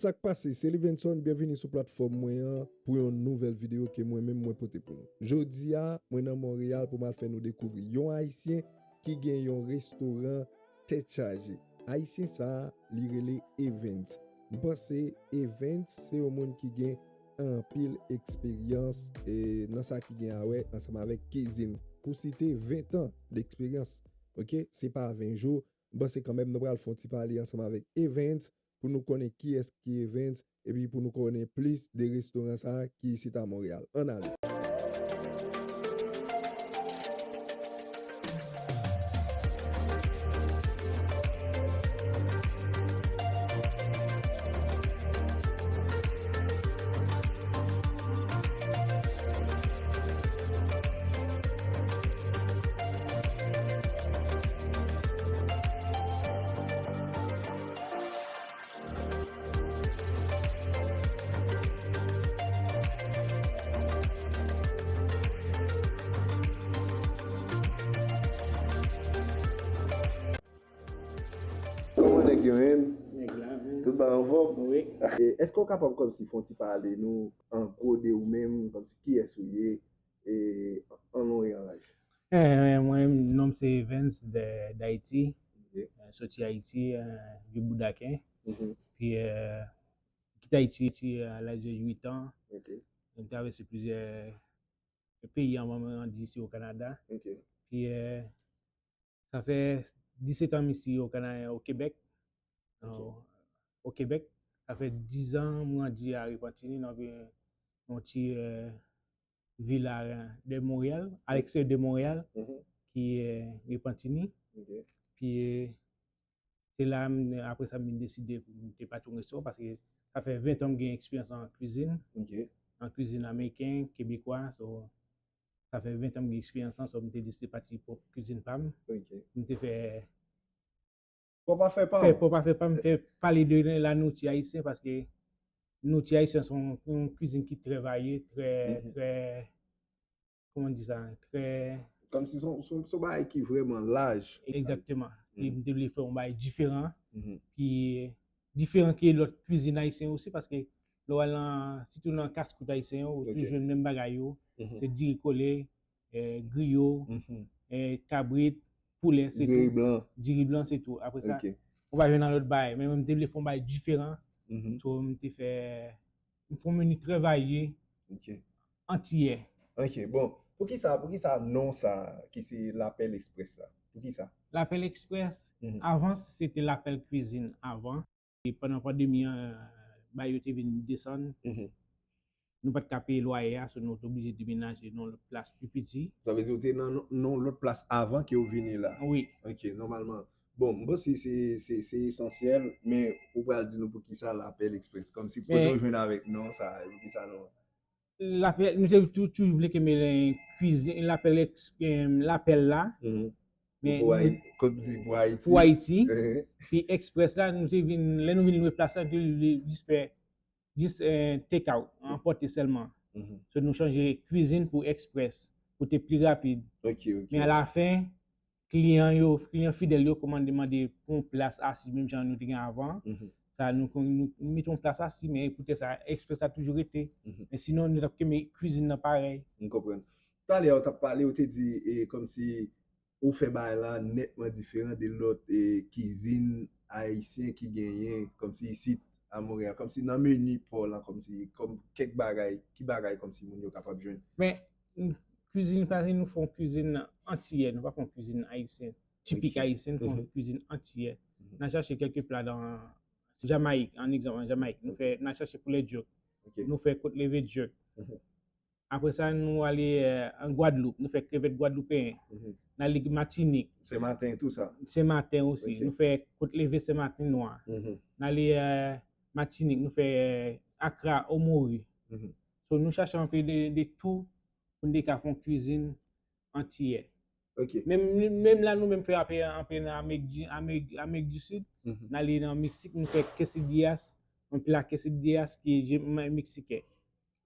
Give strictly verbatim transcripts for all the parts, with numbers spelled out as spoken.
Sa k pase? Se Livenson, byenvini sou platfòm mwen an pou yon nouvèl videyo ke mwen menm mwen pote pou nou. Jodi a, mwen nan Monreyal pou m al fè nou dekouvri yon Ayisyen ki gen yon restoran tèt chaje. Ayisyen sa a, li rele Evens. M panse Evens se yon moun ki gen anpil eksperyans, e, nan sa ki gen a wè ansanm avèk kizin. Pou site ven tan deksperyans, oke? Se pa ven jou. M panse kanmenm nou pral fè yon ti pale ansanm avèk Evens pou nou konnen kiyès ki Evens, epi pou nou konnen plis de restoran sa a ki isit a Monreyal. Ann ale! Kòman nèg yo menm? Nèg la menm. Tout bagay anfòm? Wi. E, èske w kapab kòmsi fè yon ti pale nou an gwo de ou menm, kòmsi kiyès ou ye, e, an non e an laj? Eh, mwen, non m se Evens de, Dayiti. Ok. Eh, soti Ayiti, eh, Vye Boudaken. Mhm. Pi, eh, kite Ayiti, Ayiti a laj de uit an. Ok. M travèse plizyè peyi anvan mwen randi isi o Kanada. Ok. Pi, eh, sa fè disèt an m isi o Kana-, o Kebèk. Ok. O, o Kebèk. Sa fè diz an m randi a Repantini, nan vi-, yon ti, eh, vila, eh, de Monreyal, a leksteryè de Monreyal, Mhm. ki, eh, Repantini. Ok. Pi, eh, se la, m, apre sa, m vin deside pou m te pati yon restoran, paske sa fè ven tan m gen eksperyans an kwizin. Ok. An kwizin ameriken, kebekwa, so, sa fè ven tan m gen eksperyans lan, so, m te deside pati pwòp kwizin pa m. Ok. M te fè Pwòp afè pa w. Fè pwòp afè pa m, fè pale de la nouriti ayisyen, paske nouriti ayisyen se yon, yon kwizin ki trè varye, trè, Mhm. trè, kòman di sa, trè Kòmsi se yon, se yon, se yon bagay ki vrèman laj. Egzakteman. E Mhm. m te vle fè yon bagay diferan, Mhm. ki diferan ke lòt kwizin ayisyen osi, paske lè w al nan, sitou nan kas kwout ayisyen yo, ou Ok. toujou jwenn menm bagay yo. Mhm. Se diri kole, eh, griyo, Mhm. eh, kabrit, poulè, se Diri tou. blan. Diri blan, se tou. Apre sa, Ok. ou pa jwenn nan lòt bagay. Men mwen, m te vle fè yon bagay diferan. Mhm. So, m te fè, m fè yon meni trè varye, Ok. antiyè. Ok, bon. Poukisa, poukisa non sa ki se Lapèl Eksprès la? Poukisa? Lapèl Eksprès, Mhm. avan, se te Lapèl Kwizin avan. E pandan pandemi an, bagay yo te vin desann. Mhm. Nou pa t ka peye lwaye a, so nou te oblije demenaje nan yon lòt plas pi piti. Sa vle di ou te nan, nan yon lòt plas avan ke w vini la? Wi. Ok, nòmalman. Bon, m panse se, se, se esansyèl, men ou pral di nou poukisa Lapèl Eksprès. Kòmsi kote Men w jwenn avèk non sa, poukisa non? Lapèl, nou te tou, toujou vle kenbe kwizin, Lapèl Eks-, em, Lapèl la. Mhm. Men Pou nou Ayi-, kòmsi pou Ayiti. pou Ayiti. Ehe. Pi Eksprès la, nou te vin, lè nou vin lwe plas la, nou te vle jis fè, jis, eh, take out, anpòte sèlman. Mhm. So, nou chanje kwizin pou Eksprès, pou te pli rapid. Ok, ok. Men alafen, kliyan yo, kliyan fidèl yo kòmande mande pou yon plas asi, menm jan nou te gen avan. Mhm. Sa, nou, nou, nou mete yon plas asi, men poutèt sa, Eksprès la toujou rete. Mhm. Men sinon, nou t ap kenbe kwizin nan parèy. M konprann. Talè, ou t ap pale, ou te di, e, kòmsi ou fè bagay la nètman diferan de lòt, e, kizin ayisyen ki genyen, kòmsi isit a Monreyal, kòmsi nan meni pa w lan, kòmsi, kòm kèk bagay, ki bagay kòmsi moun yo kapab jwenn? Men, mm, kwizin, paske nou fè yon kwizin antiyè, nou pa fè yon kwizin ayisyen, tipik Ok. ayisyen, nou fè yon Mhm. kwizin antiyè. Mhm. N a chache kèlke pla nan Jamayik, an egzanp, an Jamayik, nou Ok. fè, n a chache poulè djòk, Ok. nou fè kot leve djòk. Mhm. Apre sa, nou ale, eh, an Gwadloup, nou fè krevèt gwadloupeyen. Mhm. N ale Matinik. Senmaten tou sa? Senmaten osi, Ok. nou fè kot leve Senmaten nwa. Mhm. N ale, eh, Matinik, nou fè, eh, akra, omori. Mhm. So, nou chache anpe de, de tou pou n te ka fè yon kwizin antiyè. Ok. Menm, menm la, nou menm fè anpe, anpe nan Amerik di, Amerik, Amerik di Sid, Mhm. n ale nan Meksik, nou fè quesadillas, yon pla quesadillas ki je-, me-, meksiken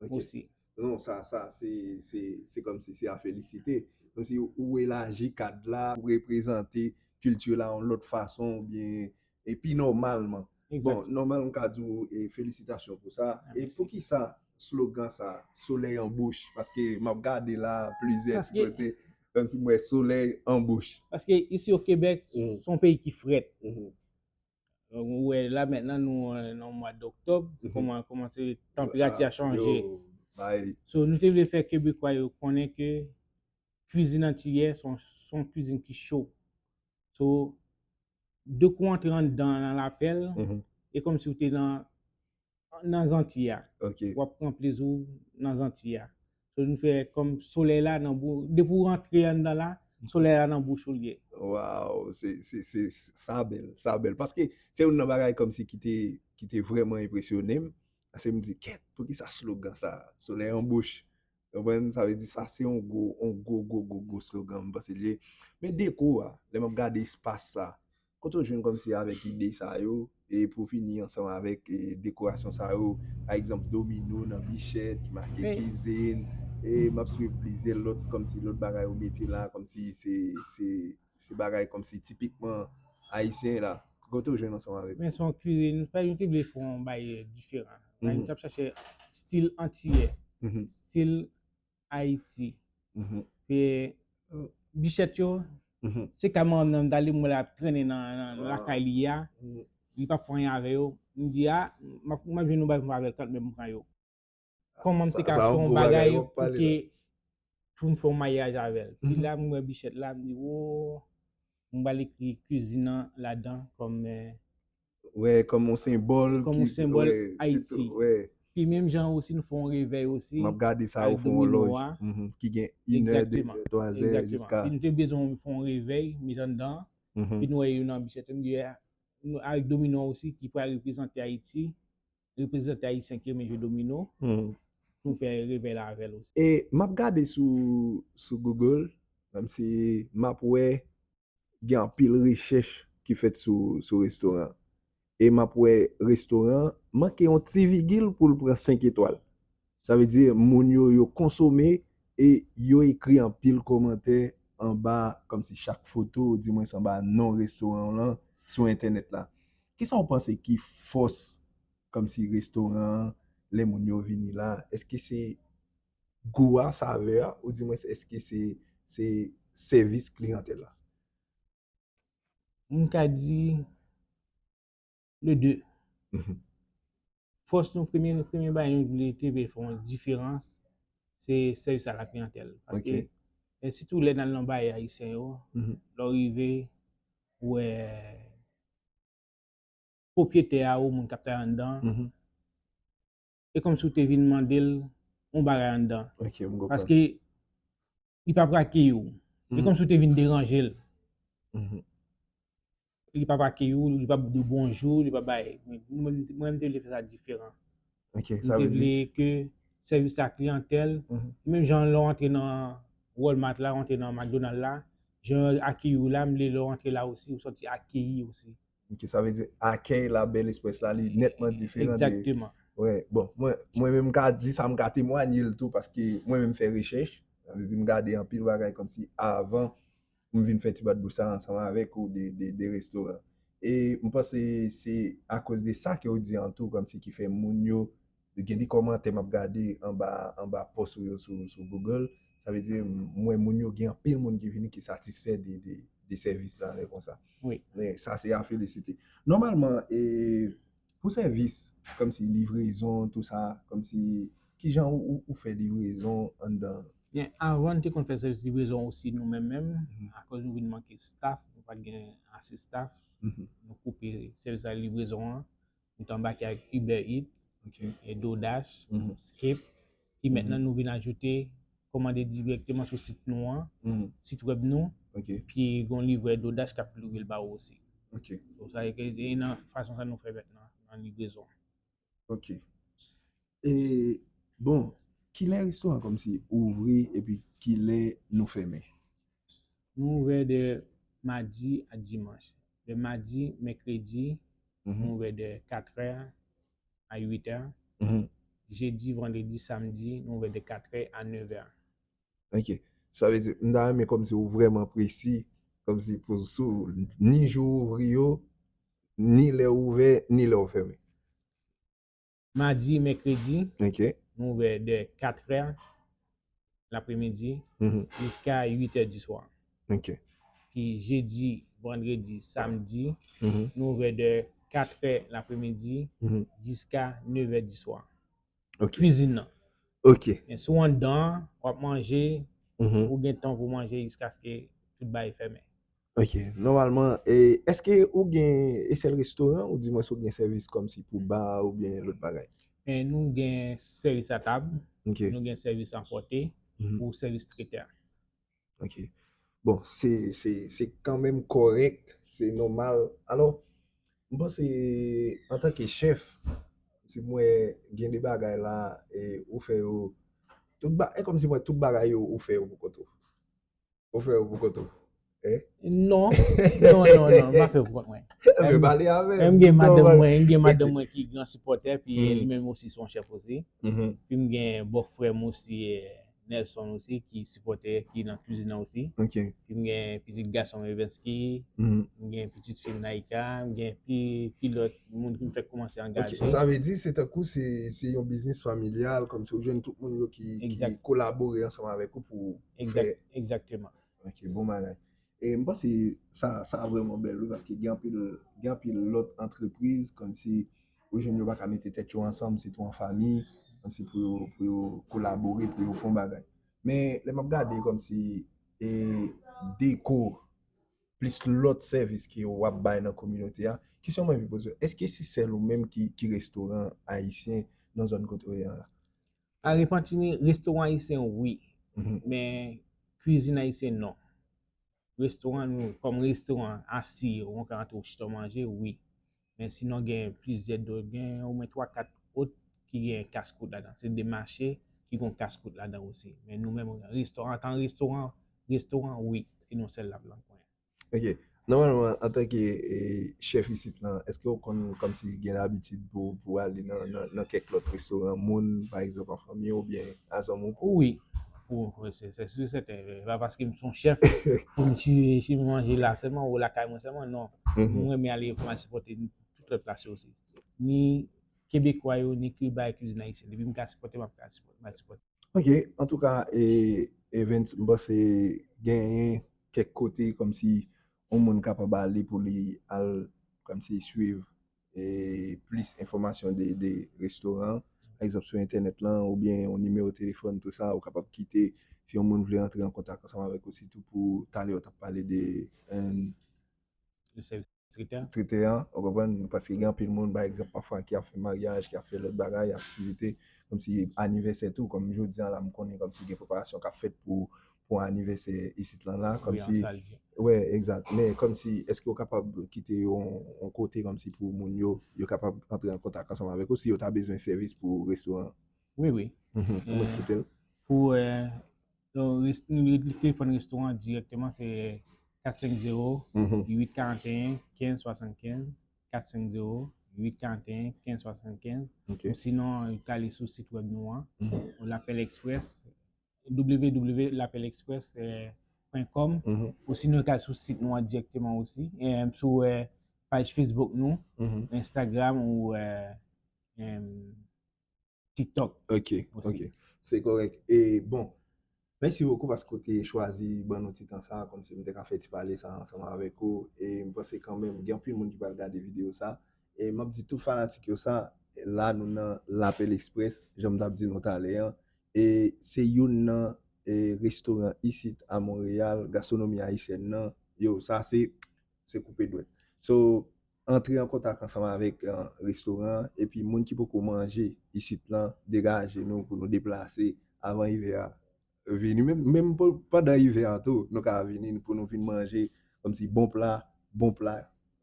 Ok. osi. Non, sa, sa, se, se, se kòmsi se a felisite. Kòmsi ou elaji kad la, ou reprezante kilti la yon lòt fason, oubyen, e pi nòmalman. Bon, nòmal m ka di w e felisitasyon pou sa. E poukisa slogan sa, Solèy an bouch? Paske m ap gade la plizyè ti kote, kòmsi m wè Solèy an bouch. Paske isi o Kebèk, se yon peyi ki frèt. Ou wè la mentnan nou nan mwa doktòb, kòman kòmanse tanperati a chanje. So nou te vle fè Kebekwa yo konnen ke kwizin antiyè se yon kwizin ki cho. So depi w antre anndan nan lapèl, e kòmsi w te nan nan Zanti a. W ap pran plezi w nan Zanti a. So nou fè kòm solèy la nan bou, depi w rantre anndan la, solèy la nan bouch ou l ye. Waw, se se se sa bèl, sa bèl. Paske se youn nan bagay kòmsi ki te ki te vrèman enpresyone m. Paske m di, kèt, poukisa slogan sa, Solèy an bouch? Konprann? Sa vle di sa se yon gwo, yon gwo, gwo, gwo, gwo slogan m panse l ye. Men deko a, lè m ap gade espas sa, kote w jwenn kòmsi avèk ide sa yo, e pou w vini ansanm avèk e, dekorasyon sa yo, pa egzanp domino nan bichèt ki make kizin, e m ap swiv plizyè lòt kòmsi lòt bagay ou mete la, kòmsi se se se bagay kòmsi tipikman ayisyen la. Kote w jwenn ansanm avèk? Men se yon kwizin, pa nou te vle fè yon bagay diferan. Bagay nou t ap chache stil antiyè, stil Ayiti. E bichèt yo, se ka manman m nan m t ale m wè l ap trennen nan lakay li a. Li p ap fè anyen avè yo. M di a, m ap m ap jwenn yon bagay pou m fè avè l kantmenm m pran yo. Kòman m te ka fè yon bagay pou ke pou m fè yon maryaj avè l. Pi la m wè bichèt la, m di wo, m pral ekri kwizin nan ladan kòm wè kòm yon senbòl kòm yon senbòl Ayiti. Pi menm jan osi nou fè yon revèy osi. M ap gade sa ou fè yon lòj ki gen inè, dezè, twazè jiska. Pi nou te bezwen fè yon revèy met anndan. Pi nou wè yo nan bichèt yo, m di avèk domino osi ki pral reprezante Ayiti. Reprezante ayisyen ki renmen jwe domino pou fè revèy la avè l osi. E m ap gade sou sou Google, kòmsi m ap wè gen anpil rechèch ki fèt sou sou restoran an. E m ap wè restoran an manke yon ti vigil pou l pran senk etwal. Sa vle di moun yo yo konsome e yo ekri anpil kòmantè anba kòmsi chak foto, dimwens anba non restoran w lan sou entènèt la. Kisa w panse ki fòs kòmsi restoran an lè moun yo vini la? Èske se gou a, savè a, oudimwens èske se se sèvis kliyantèl la? M ka di le de. Fòs nou, premye premye bagay nou vle te vle fè yon diferans, se sèvis a la kliyantèl. Paske e sitou lè n al nan bagay ayisyen yo, lè w rive, ou wè pwopyetè a ou moun k ap travay anndan, e kòmsi w te vin mande l yon bagay anndan. Paske li p ap akeyi w. E kòmsi w te vin deranje l. Li p ap akeyi w, li p ap di w bonjou, li p ap bay. Mwen menm te vle fè sa diferan. M te vle ke sèvis la kliyantèl, menm jan lè w antre nan Walmart la, w antre nan McDonald la, jan yo akeyi w la, m vle lè w antre la osi, ou santi akeyi osi. Ok, sa vle di akèy la Bell Express la li nètman diferan de. Egzakteman. Wi, bon, mwen mwen menm m ka di sa, m ka temwanye l tou paske mwen menm m fè rechèch. Sa vle di m gade anpil bagay kòmsi avan m vin fè ti bat bouch sa ansanm avèk ou de de de restoran. E m panse se akoz de sa ke w di an tou kòmsi ki fè moun yo gen de kòmantè m ap gade anba anba pòs ou yo sou sou Google. Sa vle di m wè moun yo gen anpil moun ki vini ki satisfè de de de sèvis la lè konsa. Wi. Men sa se a felisite. Nòmalman, e, pou sèvis, kòmsi livrezon, tou sa, kòmsi, kijan ou, ou, ou fè livrezon anndan? Byen, avan n te konn fè sèvis livrezon osi nou menm menm, akoz nou vin manke staff, nou pa t gen ase staff, nou koupe sèvis a livrezon an. Nou t anbake ak Uber Eats, e DoorDash, Skip, ki mentnan nou vin ajoute kòmande dirèkteman sou sit nou an, sit wèb nou, pi gon livrè DoorDash k ap livre l ba ou osi. So sa e nan fason sa nou fè mentnan nan livrezon. Ok. E bon, kilè restoran kòmsi ouvri epi kilè nou fèmen? Nou ouvè de madi a dimanch. De madi, mèkredi, nou ouvè de katrè a uitè. Jedi, vandredi, samdi, nou ouvè de katrè a nevè. Ok. Sa vle di, m ta renmen kòmsi ou vrèman presi, kòmsi pou sou ni jou ou ouvri yo, ni lè ou ouvè, ni lè ou fèmen? Madi, mèkredi, Ok. nou ouvè de katrè lapremidi Mhm. jiska uit è di swa. Ok. Pi jedi, vandredi, samdi, Mhm. nou ouvè de katrè lapremidi Mhm. jiska nevè di swa. Ok. Kwizin nan. Ok. Men si w anndan an, w ap manje, Mhm. ou gen tan pou manje jiskaske tout bagay fèmen. Ok. Nòmalman, e, èske ou gen e sèl restoran ou di mwen si ou gen sèvis kòmsi pou ba oubyen lòt bagay? Men nou gen sèvis a tab, Ok. nou gen sèvis anpòte Mhm. pou sèvis tretè. Ok. Bon, se se se kanmenm kòrèk, se nòmal. Alò, m panse antanke chèf, si mwen gen de bagay la, e, ou fè yo, tout ba, e kòmsi mwen tout bagay yo ou fè yo pou kont ou. Ou fè yo pou kont ou. Eh? Non, non, non, non, m pa fè pou kont mwen. Ebyen, pale avè M gen madanm mwen, m gen madanm mwen ki gran sipòtè, pi li menm osi se yon chèf osi. Mhm. Pi m gen bòfrè m osi, eh, Nelson osi, ki sipòtè, ki nan kwizin nan osi. Ok. Pi m gen pitit gason m Evensky, Mhm. m gen pitit fi m Naika, m gen pi, pi lòt moun ki m fèk kòmanse Ok. angaje. Sa vle di, se tankou se se yon biznis familyal, kòmsi ou jwenn tout moun yo ki, ki Exact. kolabore ansanm avèk ou pou fè. Egzakteman. Ok, bon bagay. E m panse sa, sa vrèman bèl, wi, paske gen anpil, gen anpil lòt antrepriz, kòmsi ou jwenn yo pa ka mete tèt yo ansanm, sitou an fanmi, kòmsi pou yo, pou yo kolabore, pou yo fè yon bagay. Men lè m ap gade kòmsi e deko plis lòt sèvis ke w ap bay nan kominote a, kesyon mwen vin poze, èske se sèl ou menm ki, ki restoran ayisyen nan zòn kote w ye an la? A Repanti, restoran ayisyen, wi. Mhm. Men kwizin ayisyen, non. Restoran, nou, kòm restoran, asi, ou ka antre, ou chita, w manje, wi. Men sinon, gen plizyè dòt, gen omwen twa, kat òt ki gen kas-kout ladan. Se de mache ki gen kas-kout ladan osi. Men nou menm, restoran, antan restoran, restoran, wi. Se nou sèl la nan kwen. Ok. Nòmalman, antanke e, chèf isit lan, èske w konn kòmsi gen labitid pou, pou ale nan, nan, nan kèk lòt restoran moun, pa egzanp an fanmi w oubyen a zanmi w? Wi. Pou, se, se sur sèten, e pa paske m se yon chèf pou m chita, chita manje la sèlman, ou lakay mwen sèlman, non. Mhm. Mwen renmen ale pou m al sipòte tout lòt plas yo osi. Ni Kebekwa yo, ni ki bay kwizin ayisyen. Depi m ka sipòte, m ap ka sipòte, m ap sipòte. Ok, antouka, e, Evens, m panse genyen kèk kote kòmsi yon moun kapab ale pou li al kòmsi swiv e, plis enfòmasyon de, de restoran, pa egzanp sou entènèt lan, oubyen yon nimewo telefòn, tou sa, ou kapab kite, si yon moun vle antre an kontak ansanm avèk ou, sitou pou talè w t ap pale de, e, Le sèvis tretè. tretè an, ou konprann? Paske gen anpil moun, pa egzanp, pafwa ki ap fè maryaj, ki ap fè lòt bagay, aktivite, kòmsi anivèsè tou, kòm jodi an la, m konnen kòmsi gen preparasyon k ap fèt pou, pou anivèsè isit lan la, Wi, kòmsi, an salye. wè, egzat. Men kòmsi, èske w kapab kite yon, yon kote kòmsi pou moun yo, yo kapab antre an kontak ansanm avèk ou si yo ta bezwen sèvis pou restoran? Wi, wi. Mhm. Ou mèt kite l. Pou, e, nou res-, nou telefòn restoran dirèkteman, se kat senk zewo, Mhm. uit karanteyen, kenz swasannkenz, kat senk zewo, uit karanteyen, kenz swasannkenz. Ok. Ou sinon, ou ka ale sou sit wèb nou an, Mhm. ou Lapel Express, w w w lapel express pwen kòm, Mhm. ou sinon, ou ka ale sou sit nou an dirèkteman osi, e, sou, e, paj Facebook nou, Mhm. Instagram ou, e, em, TikTok. Ok, Osi. Ok. Se kòrèk. E bon, mèsi bokou paske w te chwazi ban nou ti tan sa, kòmsi m te ka fè ti pale sa ansanm avèk ou. E m panse kanmenm, gen anpil moun ki pral gade videyo sa. E m ap di tout fanatik yo sa, la nou nan Lapel Express, jan m t ap di nou talè an. E se youn nan e, restoran isit a Monreyal, gastwonomi ayisyèn nan, yo, sa se, se koupe dwèt. So, antre an kontak ansanm avèk, e, restoran an, epi moun ki poko manje isit lan, degaje nou pou nou deplase avan ivè a vini. Menm, menm pou, pandan ivè a tou, nou ka vini pou nou vin manje, kòmsi bon pla, bon pla,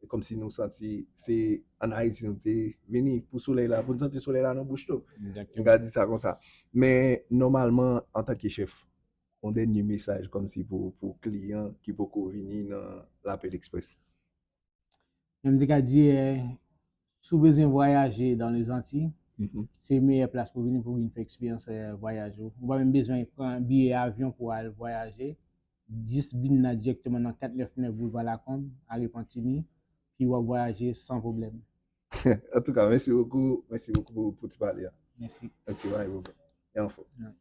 kòmsi nou santi se ann Ayiti nou te vini pou solèy la, pou n santi solèy la nan bouch nou. M Egzakteman. ka di sa konsa. Men, nòmalman, antanke chèf, yon dènye mesaj kòmsi pou, pou kliyan ki poko vini nan Lapel Express. Men m te ka di, e, si w bezwen vwayaje dans les Antilles, Mhm. se meyè plas pou vini pou vin fè eksperyans, e, vwayaj ou. Ou pa menm bezwen pran biyè avyon pou al vwayaje. Jis vin nan dirèkteman nan kat nèf nèf Boulevard Lacombe, a Repentigny. pi w ap vwayaje san pwoblèm. Antouka, mèsi bokou, mèsi bokou pou, pou ti pale a. Mèsi. Ok, bye bokou. E anfòm.